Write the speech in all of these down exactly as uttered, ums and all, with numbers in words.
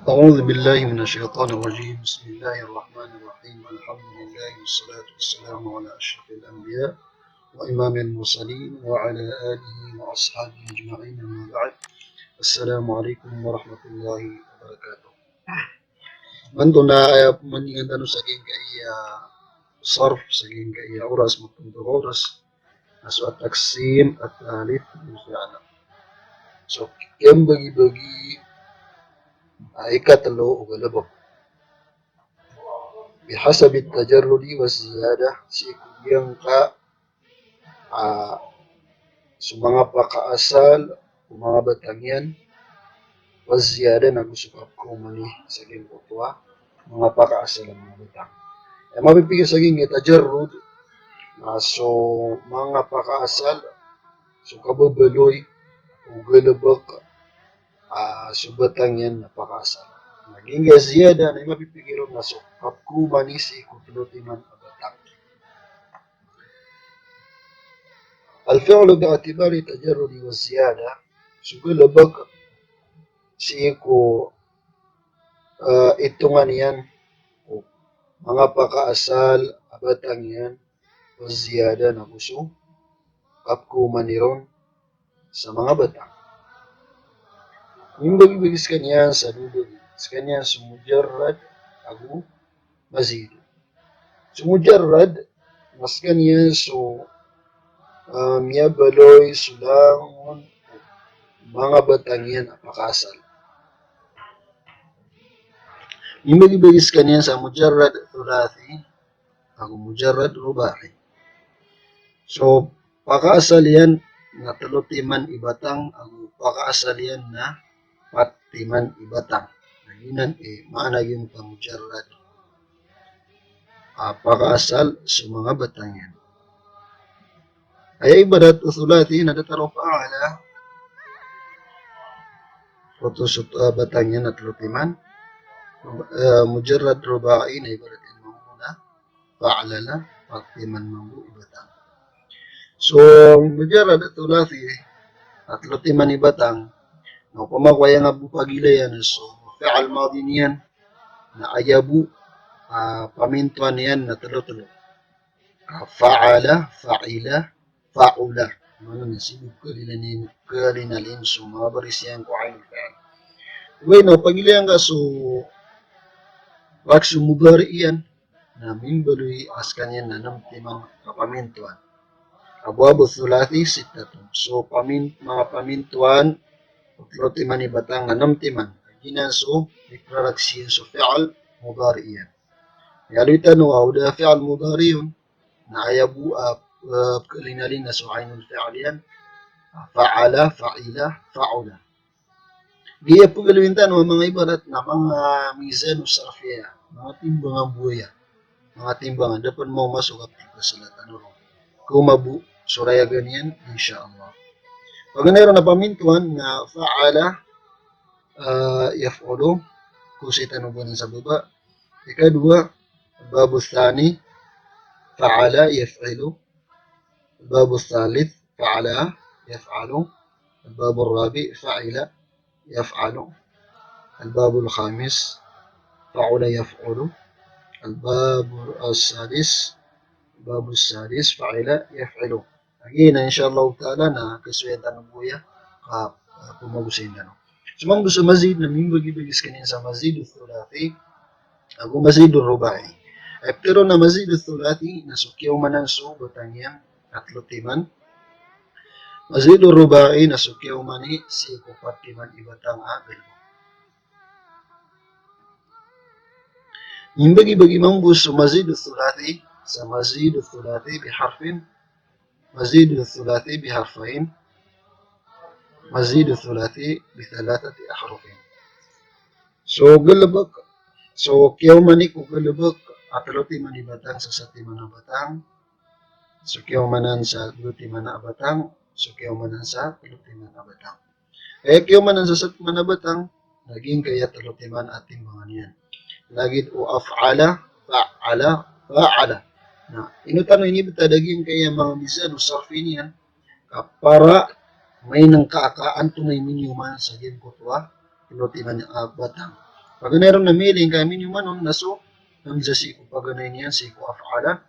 أعوذ بالله من الشيطان الرجيم. بسم الله الرحمن الرحيم. الحمد لله والصلاة والسلام على أشرف الأنبياء وإمام المرسلين وعلى آله وأصحابه أجمعين، أما بعد. السلام عليكم ورحمة الله وبركاته. Imanto na aya pmbandingan tano sa giyangkaya sarf, sa giyangkaya oras, mapunto oras. Na so at-taqsim ath-thalith lil fi'l. So kiyambagibagi a ikatlo o galbk. Bihasab at-tajarrud wa ziyada, sii ko giyangka, ah, so manga pakaasal o manga batang iyan, wa ziyada, nago so kapkaomani sa giyangkoto a manga pakaasal a manga batang. Aya mapipikir sa giyangkai tajarrud na so manga pakaasal, so kababaloy o galbk, ah, so batang iyan na pakaasal. Na giyangkai ziyada na aya mapipikir on na so kapkaomani sii ko tlo timan a batang. Al-fi'lu bi'tibari tajarrudi wa ziyada, so galbk sii ko, eh, itongan iyan o manga pakaasal a batang iyan, wa ziyada, nago so kapkaomani ron sa manga batang. Mimbagibagi skaniyan sa dowa bagi. Skaniyan so mujarrad ago mazid. So mujarrad na skaniyan so, ah, miyabaloy so langon o manga batang iyan a pakaasal. Mimbagibagi skaniyan sa mujarrad thulathi ago mujarrad ruba'i. So pakaasal iyan na tlo timan i batang, ago pakaasal iyan na pat timan i batang. Na giyanan i maana giyangkai mujarrad, ah, pakaasal so manga batang iyan. Aya ibarat o thulathi na datar o fa'ala, oto so, ah, batang iyan na tlo timan. Eh, mujarrad ruba'i na ibarat iyan mambo na fa'ala, pat timan mambo i batang. So mujarrad thulathi na tlo timan i batang, na opama ko aya nga bo pagilayan so fi'l madi niyan, na aya bo, ah, pamintoan iyan na tlo-tlo. Ah, fa'ala, fa'ila, fa'ula. Maana na sii bo kalinanin, kalinalin so manga baris iyan ko ainul fi'l. Oway, na pagilayan ka so, wak so mudari iyan, na mimbaloy a skaniyan na nem timan a pamintoan. Abwab ath-thulathi sittatun. So pamin-, manga pamintoan o tlo timan i batang na nem timan. Giyanan so ipraraksi iyan so fi'l mudari iyan. Miyaaloy tano a o da fi'l mudari on na aya bo a, ah, kalinalin na so ainul fi'l iyan, fa'ala, fa'ila, fa'ula. Giya pagaloyin tano a manga ibarat na manga mizan o sarfiya, manga timbangan bo aya. Manga timbangan, da pn maoma so kaptipa sa latan oro. Koma bo so rayagan iyan, insha Allah. Paganay ron a pamintoan na fa'ala, ah, yaf'ulu, ko sii tano bo anan sa baba. Ikadowa, babu thani, fa'ala yaf'ilu. Babu thalith, fa'ala yaf'alu. Babu rabi, fa'ila yaf'alu. Al-babul khamis, fa'ula yaf'ulu. Al-babus sadis, babus sadis, fa'ila yaf'ilu. Lagid na, insha Allah ta'ala, na kasowayan tano bo aya ka, ah, pamagosayin tano. So mambo so mazid na mimbagibagi skaniyan sa mazid thulathi ago mazid ruba'i. Aya pitharo on a mazid thulathi na so kiyaomanan so batang iyan a tlo timan. Mazid ruba'i na so kiyaomani sii ko pat timan i batang a galbk. Mimbagibagi mambo so mazid thulathi sa mazid thulathi biharfin, mazid thulathi biharfain, mazid thulathi bithalathati ahrufin. So galbk, so kiyaomani ko galbk a tlo timan i batang sa satiman a batang, so kiyaomanan sa dowa timan a batang, so kiyaomanan sa tlo timan a batang. Aya kiyaomanan sa satiman a batang, lagid angkaya tlo timan a timbangan iyan. Lagid o af'ala, fa'ala, fa'ala. Na ino tano inibtad a giyangkaya manga mizan o sarfi niyan, ka para mainengka ka antonaa i miniyoman sa giyangkoto a tlo timan a batang. Paganay ron na miyailay ngka a miniyoman on na so hamzah sii ko paganay niyan sii ko af'ala.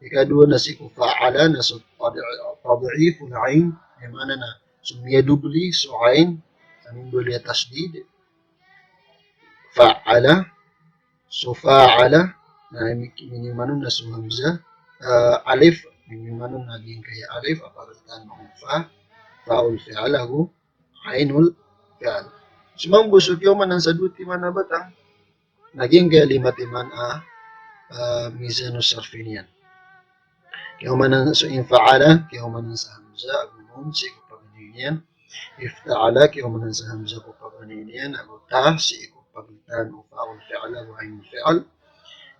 Ikadowa na sii ko fa'ala na so tad'i-, tad'iful ain, aya maana na so miyadobli so ain, a mimbaloy a tasdid. Fa'ala, so fa'ala, na mi-, miniyoman on na so hamzah, ah, alif, miniyoman on na giyangkaya alif a paganay tano fa, fa'ul fi'al ago ainul fi'al. So mambo so kiyaomanan sa dowa timan a batang, na giyangkaya lima timan a, ah, mizanu sarfi niyan. Kiyaomanan so infa'ala, kiyaomanan sa hamzah ago nun sii ko paganay niyan. Ifta'ala, kiyaomanan sa hamzah ko paganay niyan ago ta sii ko paganay tano fa'ul fi'al ago ainul fi'al.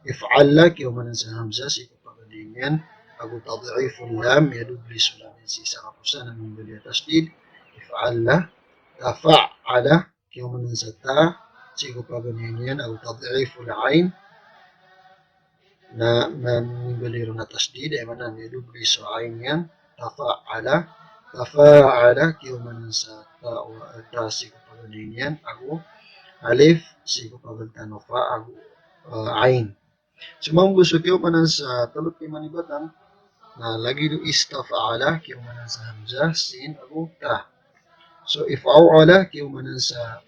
If'alla, kiyaomanan sa hamzah sii ko paganay niyan ago tad'iful lam, miyadobli so lam iyan sii sa kaposan a mimbaloy a tasdid. If'alla. Tafa'ala, kiyaomanan sa ta sii ko paganay niyan ago tad'iful ain, na, na mimbaloy ron a tasdid, aya maana na miyadobli so ain iyan. Tafa'ala. Tafa'ala, kiyaomanan sa ta, ta sii ko paganay niyan ago alif sii ko paganay tano fa ago, eh, ain. So mambo so kiyaomanan sa tlo timan i batang, na lagid o istaf'ala, kiyaomanan sa hamzah, sin ago ta. So if'aw'ala, kiyaomanan sa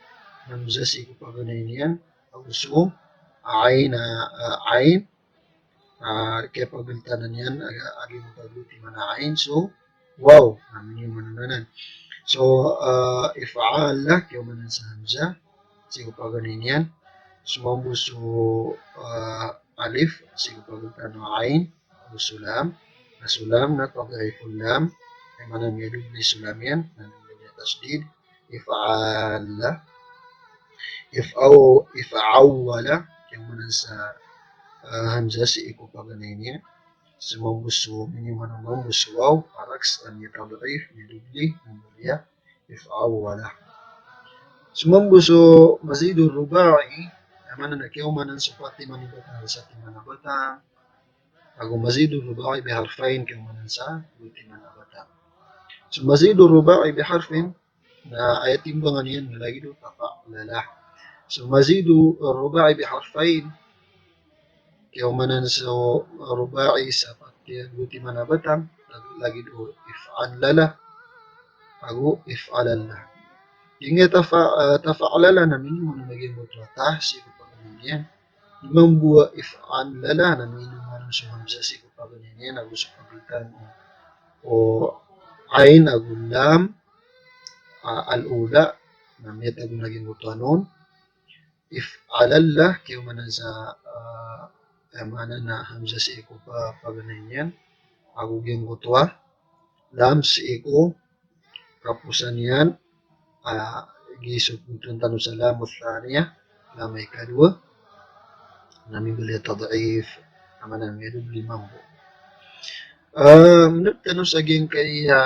hamzah sii ko paganay niyan ago so ain, ah, ah, ain, ah, kiyapagiltanan iyan, ah, a giyoto a dowa timan a ain, so waw, na miniyoman on anan. So, ah, if'alla, kiyaomanan sa hamzah sii ko paganay niyan. So mambo so, ah, alif sii ko paganay tano ain, ago so lam. Na so lam na tad'iful lam, aya maana na miyadobli so lam iyan, na mimbaloy a tasdid. If'alla. If'aw-, if'awwala, kiyaomanan sa, ah, hamzah sii ko paganay niyan. So mambo so, miniyoman on mambo so waw, a raks, a miyatad'if, miyadobli, mimbaloy a if'awwala. So mambo so mazidu ruba'i, aya maana na kiyaomanan so pat timan i batang sa timan a batang, ago mazidu ruba'i bi harfain, kiyaomanan sa dowa timan a batang. So mazidu ruba'i bi harfin, na aya timbangan iyan na lagid o tafa'lala. So mazidu ruba'i bi harfain, kiyaomanan so ruba'i sa pat, dowa timan a batang, lagid o if'allala ago if'alalla. Giyangkai tafa-, eh, tafa'lala na miniyoman on a giyoto a ta sii ko paganay niyan. Mambo a if'allala na miniyoman on so hamzah sii ko paganay niyan ago so paganay tano o ain ago lam, ah, al-ula, na miyatago on a giyoto a nun. If'alalla, kiyaomanan sa, ah, aya maana na hamzah sii ko pa-, paganay niyan ago giyoto a lam sii ko kaposan iyan, ah, giyoto a pitharo tano sa lamu thaniya, lam ikadowa, na mimbaloy a tad'if, aya maana na miyadobli mambo. Ah, menurut tano sa giyangkaya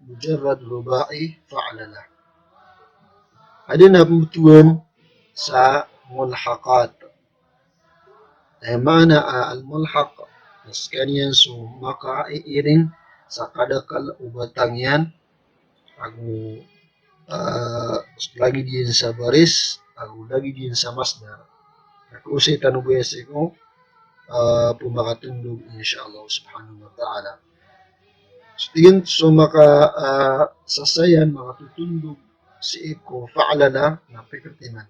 mujarrad ruba'i fa'lala. Adn a pmbtowan sa mulhaqat. Aya maana a al-mulhaq, na skaniyan so makairing sa kadakl o batang iyan, ago, ah, lagid iyan sa baris, ago lagid iyan sa masdar. Na kaosay tano bo aya sii ko, ah, pmakatondog, insha Allah subhanahu wa ta'ala. So tig iyan so maka, ah, sasayan, makatotondog sii ko fa'lala na pito timan.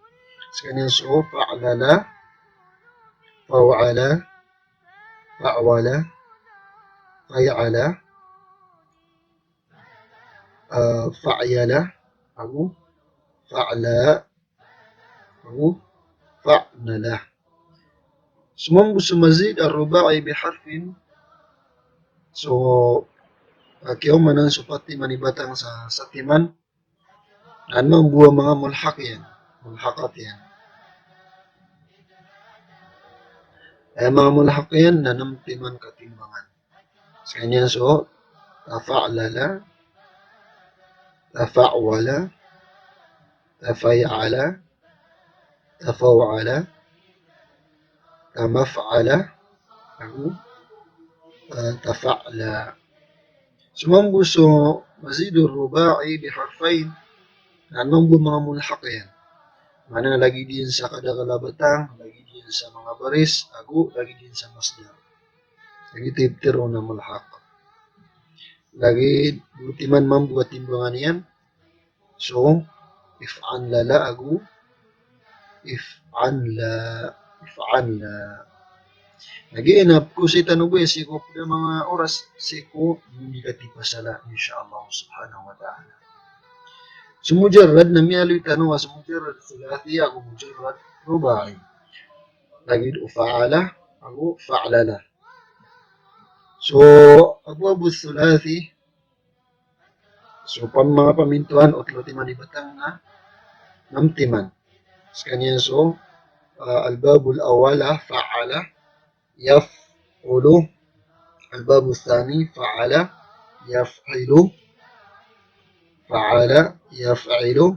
Skaniyan so fa'lala, faw'ala, fa'wala, fay'ala, ah, fa'yala, ago fa'la, ago fa'nala. So mambo so mazid ar-ruba'i bi harfin, so, ah, kiyaomanan so pat timan i batang sa, sa timan, na mambo a manga mulhaq iyan, mulhaqat iyan. Aya manga mulhaq iyan na nem timan katimbangan. Skaniyan so tafa'lala, tafa'wala, tafay'ala, tafaw'ala, tamaf'ala, ago, eh, tafa'la. So mambo so mazidu ruba'i bi harfain, na mambo manga mulhaq iyan. Maana na lagid iyan sa kadakl a batang, lagid iyan sa manga baris, ago lagid iyan sa masdar. Lagid ito i pitharo on a mulhaq. Lagid o timan mambo a timbangan iyan. So, if'anlala ago if'anla, if'anla. Lagid iyan a pkosay tano bo iyan sii ko pd a manga oras sii ko di katipa sala, insha Allah subhanahu wa ta'ala. So mujarrad na miyaaloy tano a so mujarrad thulathi ago mujarrad ruba'i. Lagid o fa'ala ago fa'lala. So, abwab thulathi, so pam-, manga pamintoan o tlo timan i batang na nam timan. Skaniyan so, ah, al-babul awwal a fa'ala yaf'ulu. Al-babul thani fa'ala yaf'ilu. Fa'ala yaf'ilu.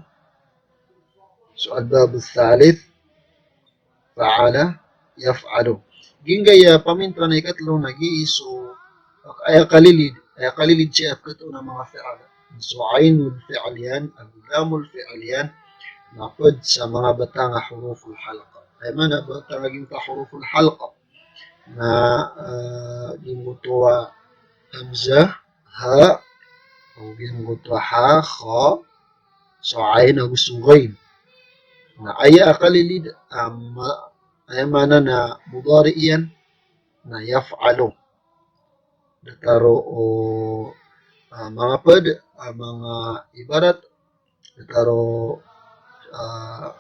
So al-babul thalith fa'ala yaf'alu. Giyangkaya pamintoan a ikatlo na gii so aya kalilid, aya kalilid sii a pkatoon a manga fi'al. So ainul fi'l iyan ago lamul fi'l iyan na pd sa manga batang a huruful halq. Aya maana a batang a giyangkai a huruful halq na, ah, giyangkoto a hamzah, ha, ago giyangkoto a ha, kha, so ain ago so ghain. Na aya a kalilid, ah, ma-, aya maana na mudari iyan na yaf'alu. Datar o, ah, manga pd, ah, manga ibarat, datar o, ah,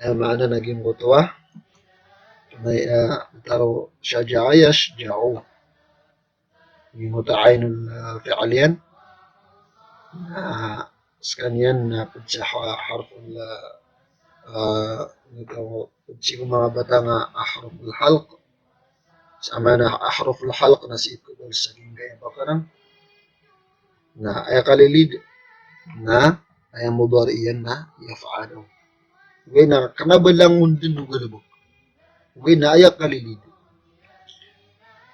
aya maana na giyangkoto a, na, ah, datar o shaja'a yashja'u. Giyangkoto a ainul, ah, fi'l iyan. Na skaniyan na pd sa ha-, harful, ah, ah, pd sii ko manga batang a harful halq. Sa maana a harful halq na sii ko bal sa giyangkaya bakaran. Na aya kalilid na aya mudari iyan na yaf'alu. Ogaid na kna ba langon dn o galbk. Ogaid na aya kalilid.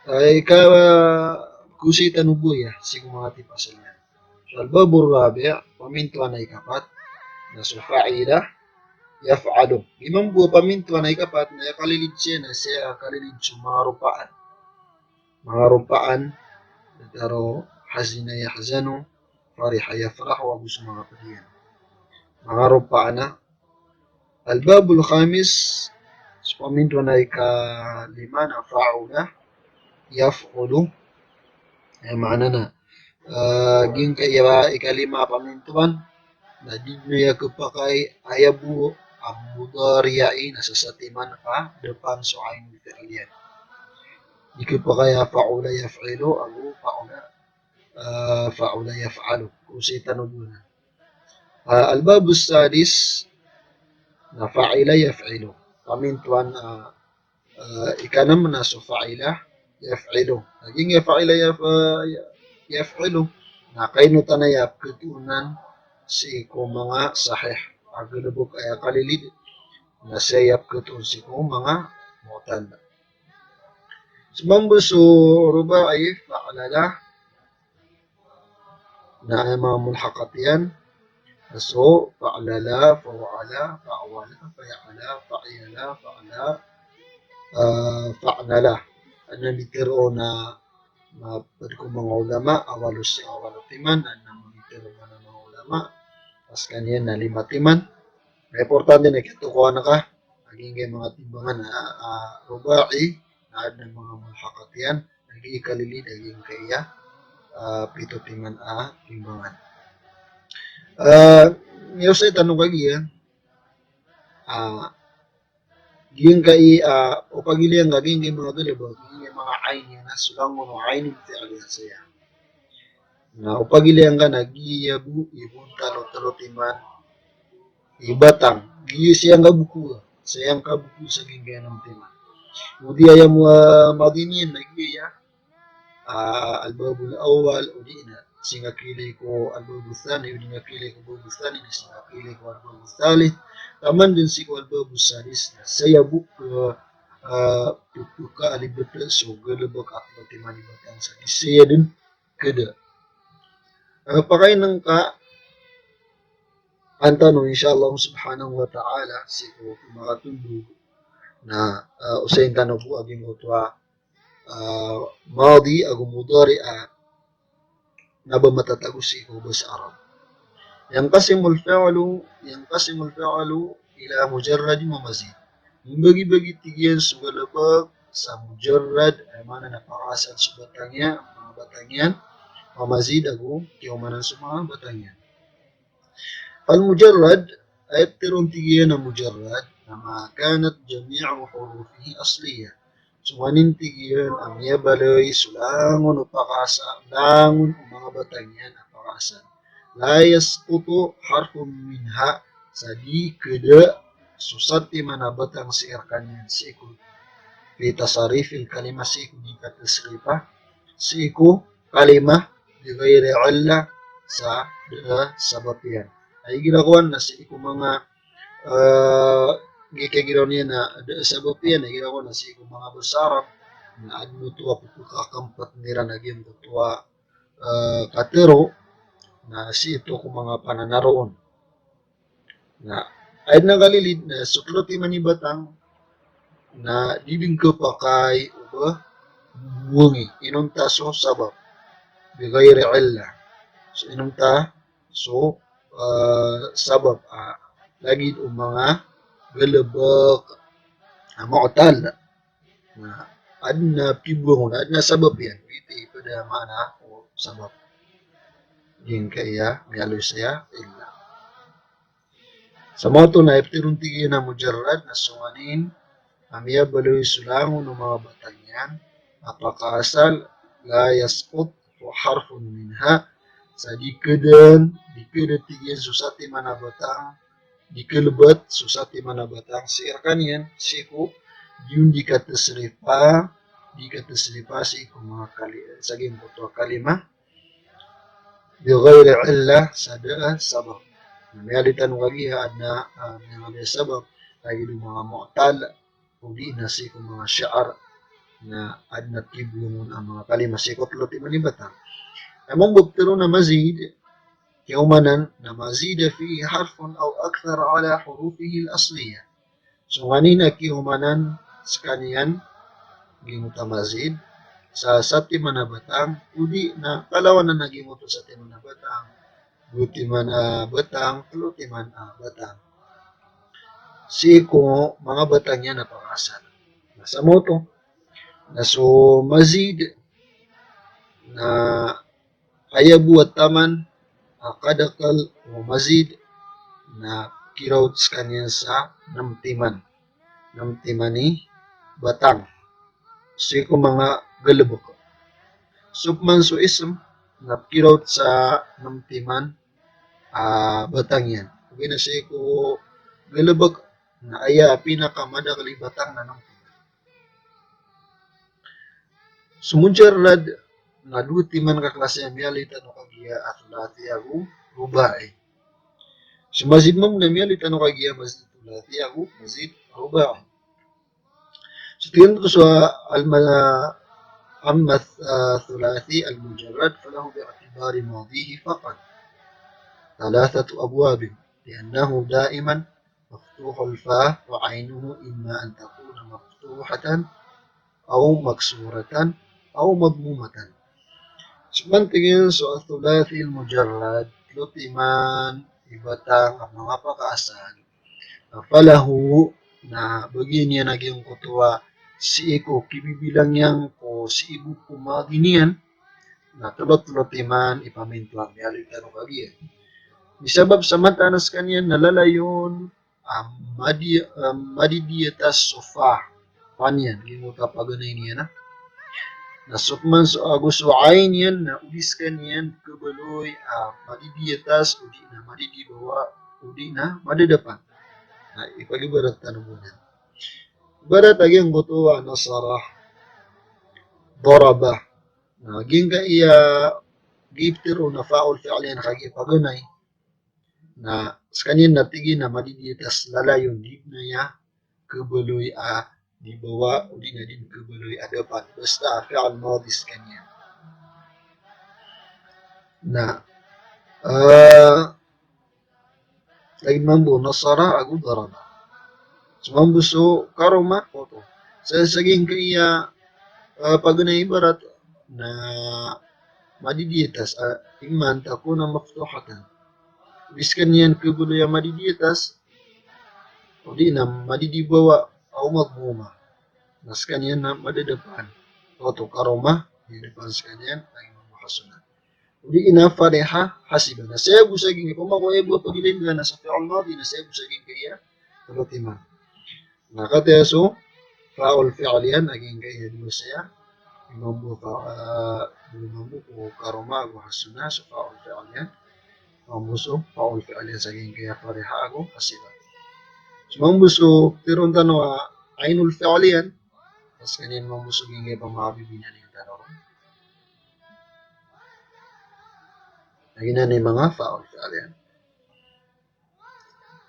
Aya ika, ah, kosay tano bo iyan sii ko manga tipa sala iyan. So al-babur rabi', pamintoan a ikapat, na so fa'ila yaf'alu. Giya mambo a pamintoan a ikapat na aya kalilid sii na sii a kalilid so manga ropaan. Manga ropaan, datar o hazina yahzanu, fariha yafrahu, ago so manga pd iyan. Manga ropaan a. Al-babul khamis, so pamintoan a ikalima na fa'ula yaf'ulu. Aya maana na, ah, giyangkaya ikalima a pamintoan na di dn aya khapakay aya bo a mudari iyan na sasatiman ka depan so ainul fi'l iyan. Di khapakay a fa'ula yaf'ilu ago fa'ula, ah, fa'ula yaf'alu. Kosay tano bo iyan. Ah, al-babus sadis, na fa'ila yaf'ilu. Pamintoan, ah, ah, ikanm na so fa'ila yaf'ilu. Na giyangkaya fa'ila yaf-, ah, ya-, yaf'ilu na kaino tano aya pkhatoonan sii ko manga sahih. A galbk aya kalilid na sii aya pkhatoon sii ko manga mu'tal. So mambo so ruba'i, fa'lala, na aya manga mulhaqat iyan, so fa'lala, faw'ala, fa'wala, fay'ala, fa'yala, fa'la, ah, fa'nala. Adn a mitharo on a, na pd ko manga ulama a walo si, a walo timan, adn a mitharo on a manga ulama a skaniyan na lima timan. Na importante na khatokawan ka a giyangkai manga timbangan a, ah, ruba'i, na adn a manga mulhaqat iyan, na gii kalilid a giyangkaya, ah, pito timan a timbangan. Ah, miyaosay tano kagiya, ah, giyangkai, ah, o pagilay angka giyangkai manga galbk, giyangkai manga ain iyan na so langon o ainul fi'l iyan saya. Na o pagilay angka na giya bo i bontal o tlo timan i batang. Giya sii angka bo ko, sii angka bo ko sa giyangkai a nam timan. O di aya mo, ah, madiniyan na giya, ah, al-babul awwal, o di na sii nga kilay ko al-babus thani, o di nga kilay ko babus thani, na sii nga kilay ko al-babus thalith. Taman dn sii ko al-babus sadis, na saya bo ko, ah, pphakalibt so galbk a tlo timan i batang sa di saya dn khada. Ah, pakainengka Pantano, insha Allah subhanahu wa ta'ala, sii ko makatondog na, ah, osayin tano bo a giyangkoto a, ah, madi ago mudari a na ba matatago sii ko basa Arab. Yanqasimul fi'lu, yanqasimul fi'lu ila mujarradin wa mazid. Mbagibagi, tig iyan, so galebek sa mujarrad, aya maana na pakaasal so batang iyan, manga batang iyan, wa mazid ago kiyomanan so manga batang iyan. Fal mujarrad, aya ptharoon, tig iyan, a mujarrad, na ma kanat jami'u hurufihi asliyah. So nganin, tig iyan, a miyabaloy so langon o pakaasal, langon o manga batang iyan a pakaasal. La yasqutu harfun minha, sa di keda so satiman a batang sii rkaniyan, sii ko, fi tasarifil kalimah, sii ko di katasrifa sii ko kalimah, bi ghairi illah, sa da a sabap iyan. Ay, igira kowan na sii ko manga, eh, gii kagiraw niyan na da a sabap iyan, igira kowan na sii ko manga basa Arab, na adn oto a pphakakmpt iran a giyangkoto a, eh, katharo, na sii oto ko manga pananaroon. Na adn a kalilid na so tlo timan i batang na di dn khapakay o ba mbowangi inonta so sabap, bi ghairi illah. So inonta so, eh, sabap, ah, lagid o manga galebek a mu'tal. Na adn a pibowang on, adn a sabap iyan. Iti pd a maana o sabap. Giyangkaya miyaaloy saya illa. Sa maoto na iptharoon, tig iyan, a mujarrad na so nganin a miyabaloy so langon o manga batang iyan a pakaasal, la yasqutu harfun minha, sa di keda, di keda, tig iyan, so satiman a batang, di kelebat so satiman a batang sii rkaniyan, sii ko, di on di katasrifa, di katasrifa sii ko manga kali-, sa giyangkoto a kalimah, bi ghairi illah, sa da a sabap. Na miyaaloy tano kagiya adn a, ah, miyaaloy a sabap, lagid o manga mu'tal, odi na sii ko manga shi'r, na adn a pibowang on a manga kalimah sii ko tlo timan i batang. Aya mambo ptharoon a mazid, kiyomanan, na ma zida fihi harfun aw akthar ala hurufihi al-asliyah. So nganin a kiyomanan skaniyan, giyangkoto a mazid, sa satiman a batang, odi na kalawanan a giyangkoto a satiman a batang, dowa timan a batang, tlo timan a batang, sii ko manga batang iyan a pakaasal. Na sa maoto na so mazid na aya bo a taman a kadakl o mazid na kirawt skaniyan sa nem timan. Nem timan i batang sii ko manga galebek. So pman so ism na kirawt sa nem timan a batang iyan. Ogaid na sii ko galebek na aya a pinakamadakl i batang na nem timan. So mujarrad na dowa timan ka klasi a miyaaloy tano kagiya a thulathi ago ruba'i. So mazid mambo na miyaaloy tano kagiya mazid thulathi ago mazid ruba'i. So tig iyan oto so al-, amma, ah, thulathi al-mujarrad falahu bi'tibari madihi faqat thalathatu abwabin, li'annahu da'iman maftuhul fa wa 'aynuhu imma an takuna maftuhatan aw maksuratan aw madmumatan. So pman, tig iyan, so ath-thulathi al-mujarrad, tlo timan i batang a manga pakaasal. Falahu, na bagian iyan a giyangkoto a sii ko kibibilang iyan ko sii bo ko madi niyan, na tlo, tlo timan i paminto a miyaaloy tano kagiya. Misabap sa mataan a skaniyan na lalayon a madi-, a madidiyatas so fa, fa niyan, giyangkoto a paganay niyan, ah. Na so pman so ago so ayn iyan na odi skaniyan khabaloy a madidiyatas, odi na madidibawa, odi na madadapan. Na ipagibarat tano bo niyan. Ibarat a giyangkoto a nasara, daraba. Na giyangkaya gii ptharoon a fa'ul fi'l iyan kagiya paganay. Na skaniyan na tig iyan a madidiyatas, lalayon, di dn aya khabaloy a dibawa, odi na di dn khabaloy a dapan. Basta fi'l madi skaniyan. Na, eh, Lagid mambo nasara ago daraba. So mambo so karoma, oto. Sa, sa giyangkaya, eh, paganay a ibarat na madidi a tas, ah, imma an takuna maftuhatan. Odi skaniyan kabaloy a madidi a tas, odi na madidi a bawa, aw madmuma. Na skaniyan na madadapaan. Oto karoma, madadapaan skaniyan, lagid mambo hasuna. Odi na fariha hasiba. Na saya bo sa giyangkaya, opama ko aya bo a pagilayn na sa fi'il madi, na saya bo sa giyangkaya tlo timan. Na katii so fa'ul fi'il iyan a giyangkaya dowa saya. Mambo fa-, ah, mambo ko karoma ago hasuna so fa'ul fi'il iyan. Mambo so fa'ul fi'il iyan sa giyangkaya fariha ago hasiba. So mambo so pitharo tano a ainul fi'il iyan. Skaniyan mambo so giyangkaya pamakabibinan iyan tano. Lagid anan i manga fa'ul fi'il iyan.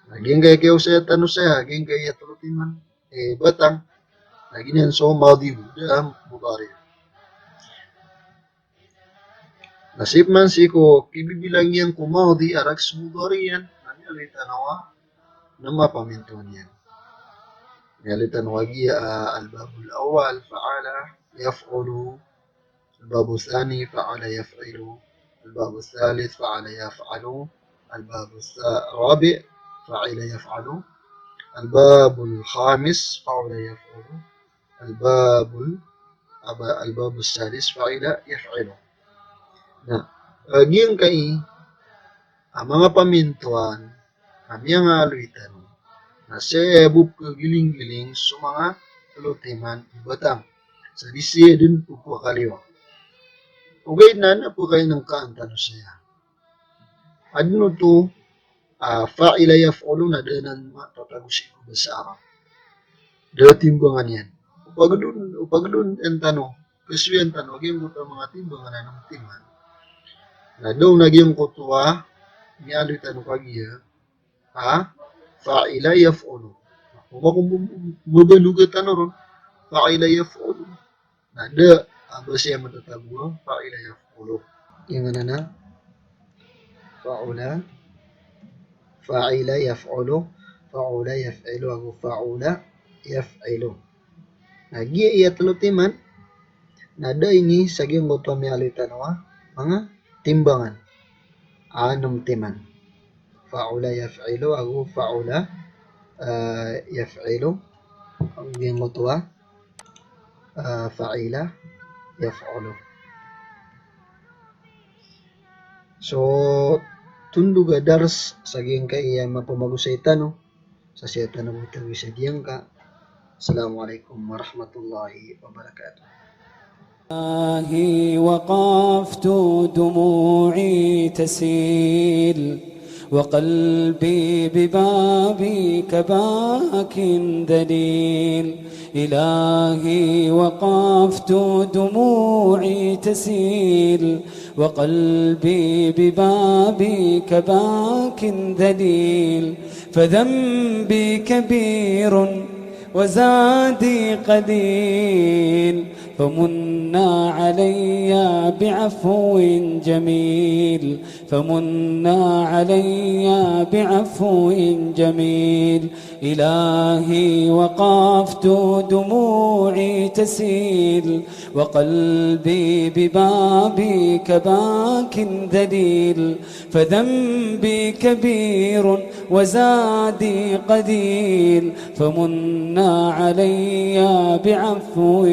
Na giyangkaya kiyaosaya tano saya, giyangkaya tlo timan, eh, batang. Lagid anan so madi bo, da a mudari. Na sii pman sii ko kibibilang iyan ko madi a rakhs mudari iyan, na miyaaloy tano a nem a pamintoan iyan. Miyaaloy tano a giya, ah, al-babul awwal, fa'ala, yaf'ulu, al-babus thani, fa'ala, yaf'ilu, al-babus thalith, fa'ala, yaf'alu, al-babus tha-, rabi', fa'ila, yaf'alu, al-babul khamis, fa'ula, yaf'ulu, al-babul, aba-, al-babus sadis, fa'ila, yaf'ilu. Na, eh, giyangkai a manga pamintoan a miyangaaloy tano na saya bo pkhagiling-giling so manga tlo timan i batang. Sa di saya den pphakaliyo. Ogaid na, na pkhainengkaan tano saya. Aden oto, ah, fa'ila yaf'ulu na da anan matatago sii ko basa Arab. Da a timbangan iyan. O pagdon, o pagdon en tano, kasowian tano a giyangkoto a manga timbangan a nem timan, na da on a giyangkoto a miyaaloy tano kagiya a fa'ila yaf'ulu. Opama ko m-, m-, mabaloga tano ron, fa'ila yaf'ulu. Na da a ba saya matatago a fa'ila yaf'ulu. Giyanan a fa'ula, fa'ila yaf'ulu, fa'ula yaf'ilu, ago fa'ula yaf'ilu. Na giya iya tlo timan, na da ini sa giyangkoto a miyaaloy tano a manga timbangan a nem timan. Fa'ula yaf'ilu ago fa'ula, eh, yaf'ilu. Ago giyangkoto a, eh, fa'ila yaf'ulu. So, tondog a dars sa giyangkai a mapamagosay tano. Sa saya tano bo tawi sa giyangka. Assalamu alaikum warahmatullahi wabarakatuh. إلهي وقفت دموعي تسيل وقلبي ببابك باك ذليل. إلهي وقفت دموعي تسيل وقلبي ببابك باك ذليل. فذنبي كبير وزادي قليل، فمن علي بعفو جميل، فمن علي بعفو جميل. إلهي وقفت دموعي تسيل، وقلبي ببابك باك ذليل، فذنبي كبير وزادي قليل، فمن علي بعفو